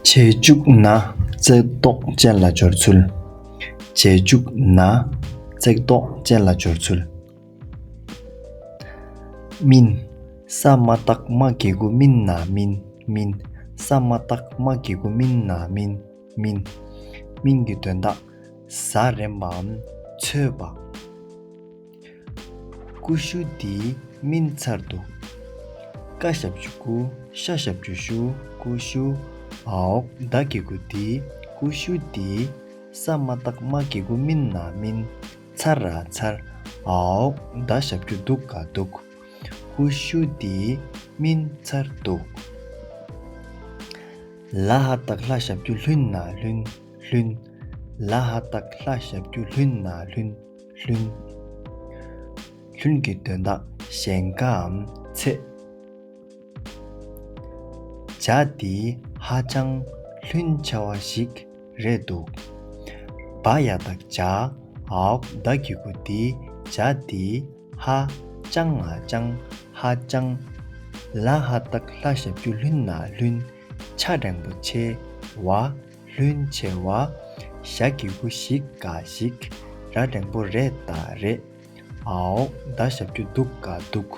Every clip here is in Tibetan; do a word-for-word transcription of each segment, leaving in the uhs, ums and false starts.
རྗེས་འཇུག་ན་བརྩེགས་འདོགས་ཅན་ལ་སྦྱོར་ཚུལ། རྗེས་འཇུག་ན་བརྩེགས་འདོགས་ཅན་ལ་སྦྱོར་ཚུལ། སྨིན། ས་མ་བཏགས་སྨ་གི་གུ་སྨིན་ན་སྨིན། སྨིན། ས་མ་བཏགས་སྨ་གི་གུ་སྨིན་ན་སྨིན། སྨིན། སྨིན་གྱི་དོན་དག་ཟ་རན་པའམ་འཚོས་པ། ཀུ་ཤུ་འདི་སྨིན་ཚར་འདུག་ཀ་ཞབས་ཀྱུ་ཀུ། ཤ་ཞབས་ཀྱུ་ཤུ། ཀུ་ཤུ། འའོ་ད་གི་གུ་འདི། ཀུ་ཤུ་འདི། ས་མ་བཏགས་སྨ་གི་གུ་སྨིན་ན་སྨིན། ཚར་ར་ཚར། འའོ་ད་ཞབས་ཀྱུ་འདུག་ག་འདུག་ཀུ་ཤུ་འདི་སྨིན་ཚར་འདུག་ལ་ཧ་བཏགས་ལྷ་ཞབས་ཀྱུ་ལྷུན་ན་ལྷུན། ལྷུན། ལ་ཧ་བཏགས་ལྷ་ཞབས་ཀྱུ་ལྷུན་ན་ལྷུན། ལྷུན། ལྷུན་གྱི་དོན་དག་ཞེང་ཁའམ་ཚད། ཇ་འདི་ཧ་ཅང་ལྷུན་ཆེ་བ་ཞིག་རེད་འདུག་བ་ཡ་བཏགས་བྱ། འའོ་ད་གི་གུ་འདི། ཇ་འདི་ཧ་ཅང་ང་ཅང་། ཧ་ཅང་། ལ་ཧ་བཏགས་ལྷ་ཞབས་ཀྱུ་ལྷུན་ན་ལྷུན། ཆ་འགྲེང་བུ་ཆེ་བ། ལྷུན་ཆེ་བ། ཞ་གི་གུ་ཞིག་ག་ཞིག་ར་འགྲེང་བུ་རེད་ད་རེད། འའོ་ད་ཞབས་ཀྱུ་འདུག་ག་འདུག་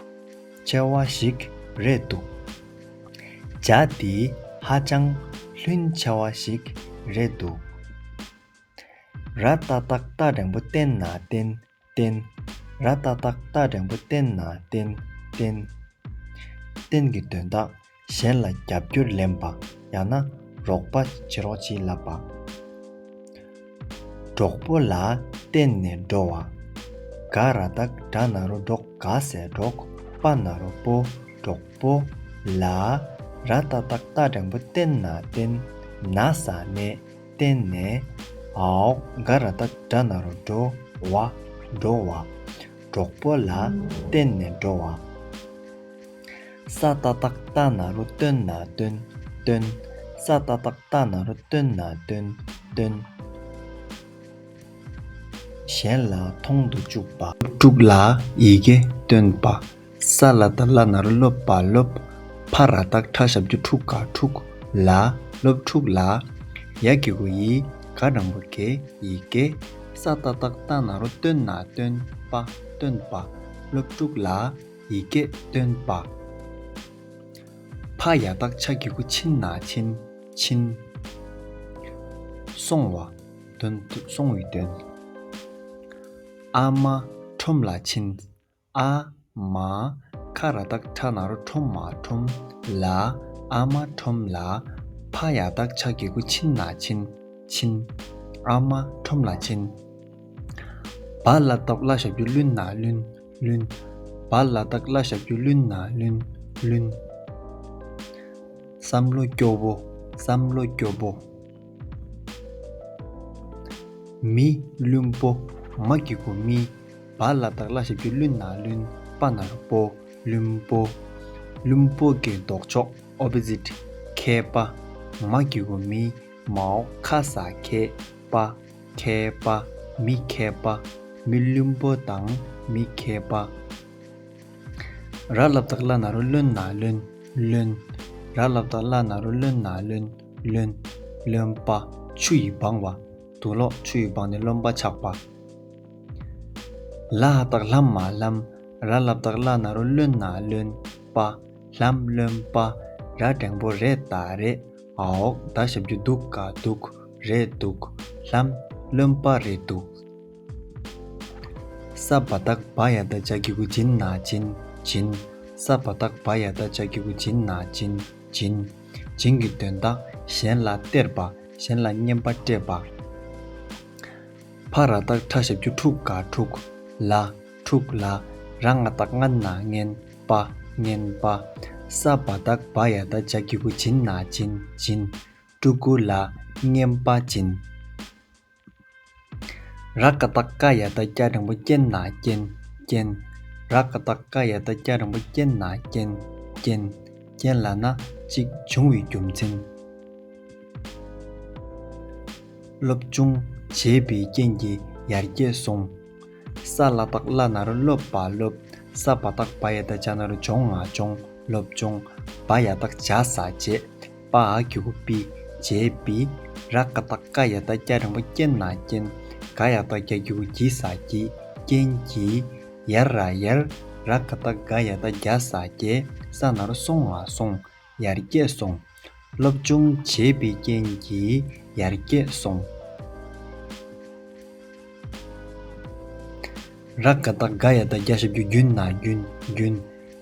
ཆེ་བ་ཞིག་རེད་འདུག་ཇ་འདི་ཧ་ཅང་ལྷུན་ཆེ་བ་ཞིག་རེད་འདུག་ར་ཏ་བཏགས་རྟ་འགྲེང་བུ་རྟེན་ན་བརྟེན། བརྟེན། ར་ཏ་བཏགས་རྟ་འགྲེང་བུ་རྟེན་ན་བརྟེན། བརྟེན། བརྟེན་གྱི་དོན་དག་གཞན་ལ་རྒྱབ་སྐྱོར་ལེན་པ། ཡང་ན་རོགས་པ་བྱེད་རོགས་བྱེད་ལབ་པ། གྲོགས་པོ་ལ་བརྟེན་ནས་འགྲོ་བ། ག་ར་བཏགས་གྲ་ན་རོ་གྲོ། ག་ས་གྲོགས། པ་ན་རོ་པོ། གྲོགས་པོ་ལ། ར་ཏ་བཏགས་རྟ་འགྲེང་བུ་རྟེན་ན་བརྟེན། ན་ས་ནས། བརྟེན་ནས། འའོ་ག་ར་བཏགས་གྲ་ན་རོ་གྲོ། བ། འགྲོ་བ། གྲོགས་པོ་ལ་བརྟེན་ནས་འགྲོ་བ། ས་ཏ་བཏགས་སྟ་ན་རོ་སྟོན་ན་སྟོན། སྟོན། ས་ཏ་བཏགས་སྟ་ན་རོ་སྟོན་ན་སྟོན། སྟོན། གཞན་ལ་མཐོང་དུ་བཅུག་པ། སློབ་ཕྲུག་ལ་ཡི་གེ་སྟོན་པ། ས་ལ་བཏགས་སླ་ན་རོ་སློ་བ་སློབ། ཕ་ར་བཏགས་ཕྲ་ཞབས་ཀྱུ་ཕྲུ་ག་ཕྲུག་ལ། སློབ་ཕྲུག་ལ། ཡ་གི་གུ་ཡི། ག་འགྲེང་བུ་གེ། ཡི་གེ། ས་ཏ་བཏགས་སྟ་ན་རོ་སྟོན་ན་སྟོན་པ། སྟོན་པ། སློབ་ཕྲུག་ལ་ཡི་གེ་སྟོན་པ། ཕ་ཡ་བཏགས་ཕྱ་གི་གུ་ཕྱིན་ན་ཕྱིན། ཕྱིན། སོང་བ། དོན། སོང་བའི་དོན། ཨ་མ་ཁྲོམ་ལ་ཕྱིན། ཨ་མ། ཁ་ར་བཏགས་ཁྲ་ན་རོ་ཁྲོ་མ་ཁྲོམ་ལ། ཨ་མ་ཁྲོམ་ལ། ཕ་ཡ་བཏགས་ཕྱ་གི་གུ་ཕྱིན་ན་ཕྱིན། ཕྱིན། ཨ་མ་ཁྲོམ་ལ་ཕྱིན། བ་ལ་བཏགས་བླ་ཞབས་ཀྱུ་བླུན་ན་བླུན། བླུན། བ་ལ་བཏགས་བླ་ཞབས་ཀྱུ་བླུན་ན་བླུན། བླུན། བསམ་བློ་སྐྱོ་བོ། བསམ་བློ་སྐྱོ་བོ། མི་བླུན་པོ། མ་གི་གུ་མི། བ་ལ་བཏགས་བླ་ཞབས་ཀྱུ་བླུན་ན་བླུན། པ་ན་རོ་པོ། བླུན་པོ། བླུན་པོ་གི་ལྡོག་ཕྱོགས་opposite མཁས་པ། མ་གི་གུ་མི། མའོ་ཁ་ས་མཁས་པ། མཁས་པ། མི་མཁས་པ། མི་བླུན་པོ་དང་མི་མཁས་པ། ར་ལ་བཏགས་རླ་ན་རོ་རློན་ན་རློན། རློན། ར་ལ་བཏགས་རླ་ན་རོ་རློན་ན་རློན། རློན། རློན་པ། ཆུ་ཡིས་སྦང་བ། དུག་ལོག་ཆུ་ཡིས་སྦངས་ནས་རློན་པ་ཆགས་པ། ལ་ཧ་བཏགས་ལྷ་མ་ལྷམ། ར་ལ་བཏགས་རླ་ན་རོ་རློན་ན་རློན། པ། ལྷམ་རློན་པ། ར་འགྲེང་བུ་རེད་ད་རེད། འའོ་ད་ཞབས་ཀྱུ་འདུག་ག་འདུག་རེད་འདུག་ལྷམ་རློན་པ་རེད་འདུག་ས་བ་བཏགས་བ་ཡ་བཏགས་བྱ་གི་གུ་བྱིན་ན་བྱིན། བྱིན། ས་བ་བཏགས་བ་ཡ་བཏགས་བྱ་གི་གུ་བྱིན་ན་བྱིན། བྱིན། བྱིན་གྱི་དོན་དག་གཞན་ལ་སྟེར་བ། གཞན་ལ་རྔན་པ་སྤྲད་པ། ཕ་ར་བཏགས་ཕྲ་ཞབས་ཀྱུ་ཕྲུ་ག་ཕྲུག་ལ། ཕྲུག་ལ། ར་ང་བཏགས་རྔ་ན་རྔན་པ། རྔན་པ། ས་བ་བཏགས་བ་ཡ་བཏགས་བྱ་གི་གུ་བྱིན་ན་བྱིན། བྱིན། ཕྲུ་གུ་ལ་རྔན་པ་བྱིན། ར་ཀ་བཏགས་རྐ་ཡ་བཏགས་རྐྱ་འགྲེང་བུ་རྐྱེན་ན་རྐྱེན། རྐྱེན། ར་ཀ་བཏགས་རྐ་ཡ་བཏགས་རྐྱ་འགྲེང་བུ་རྐྱེན་ན་རྐྱེན། རྐྱེན། རྐྱེན་ལབ་ན་གཅིག་བྱུང་བའི་རྒྱུ་མཚན། སློབ་ཆུང་བྱས་པའི་རྐྱེན་གྱིས་ཡར་རྒྱས་སོང་། ས་ལ་བཏགས་སླ་ན་རོ་སློ་བ་སློབ། ས་བ་བཏགས་བ་ཡ་བཏགས་བྱ་ན་རོ་བྱོ་ང་བྱོང་། སློབ་ཆུང་། བ་ཡ་བཏགས་བྱ་ས་བྱས། པ་འ་གི་གུ་པི། བྱས་པའི། ར་ཀ་བཏགས་རྐ་ཡ་བཏགས་རྐྱ་འགྲེང་བུ་རྐྱེན་ན་རྐྱེན། ག་ཡ་བཏགས་རྒྱ་གི་གུ་གྱི་ས་གྱིས། རྐྱེན་གྱིས། ཡར་ར་ཡར། ར་ཀ་བཏགས་རྒ་ཡ་བཏགས་རྒྱ་ས་རྒྱས། ས་ན་རོ་སོང་ང་སོང་། ཡར་རྒྱས་སོང་། སློབ་སྦྱོང་བྱས་པའི་རྐྱེན་གྱིས་ཡར་རྒྱས་སོང་། ར་ཀ་བཏགས་རྒ་ཡ་བཏགས་རྒྱ་ཞབས་ཀྱུ་རྒྱུ་ན་རྒྱུན། རྒྱུན།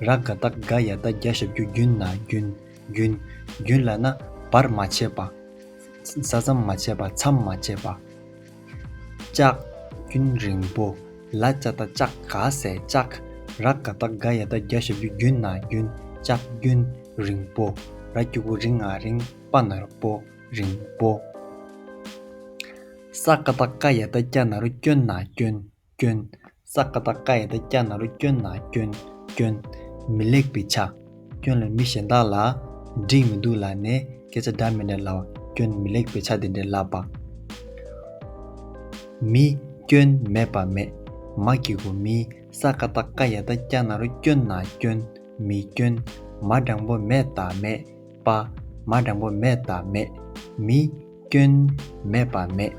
ར་ཀ་བཏགས་རྒ་ཡ་བཏགས་རྒྱ་ཞབས་ཀྱུ་རྒྱུ་ན་རྒྱུན། རྒྱུན། རྒྱུན་ལབ་ན་བར་མ་ཆད་པ། ས་མཚམས་མ་ཆད་པ། མཚམས་མ་ཆད་པ། ལྕགས། རྒྱུན་རིང་པོ། ལ་ལྕགས་བཏགས་ལྕགས་ག་ས་ལྕགས། ར་ཀ་བཏགས་རྒ་ཡ་བཏགས་རྒྱ་ཞབས་ཀྱུ་རྒྱུ་ན་རྒྱུན། ལྕགས་རྒྱུན་རིང་པོ། ར་གི་གུ་རི་ང་རིང་། པ་ན་རོ་པོ། རིང་པོ། ས་ཀ་བཏགས་སྐ་ཡ་བཏགས་སྐྱ་ན་རོ་སྐྱོན་ན་སྐྱོན། སྐྱོན། ས་ཀ་བཏགས་སྐ་ཡ་བཏགས་སྐྱ་ན་རོ་སྐྱོན་ན་སྐྱོན། སྐྱོན། མི་ལེགས་པའི་ཆ། སྐྱོན་ལ་མི་གཞན་དག་ལ་འགྲིག་མི་འདུག་ལབ་ནས་སྐད་ཆ་འདྲ་མི་འདྲ་ལབ་པ། སྐྱོན་མི་ལེགས་པའི་ཆ་དེ་འདྲ་ལབ་པ། མི་སྐྱོན་མེད་པ་མེད། མ་གི་གུ་མི། ས་ཀ་བཏགས་སྐ་ཡ་བཏགས་སྐྱ་ན་རོ་སྐྱོན་ན་སྐྱོན། མི་སྐྱོན། མ་འགྲེང་བུ་མེད་ད་མེད། པ། མ་འགྲེང་བུ་མེད་ད་མེད། མི་སྐྱོན་མེད་པ་མེད།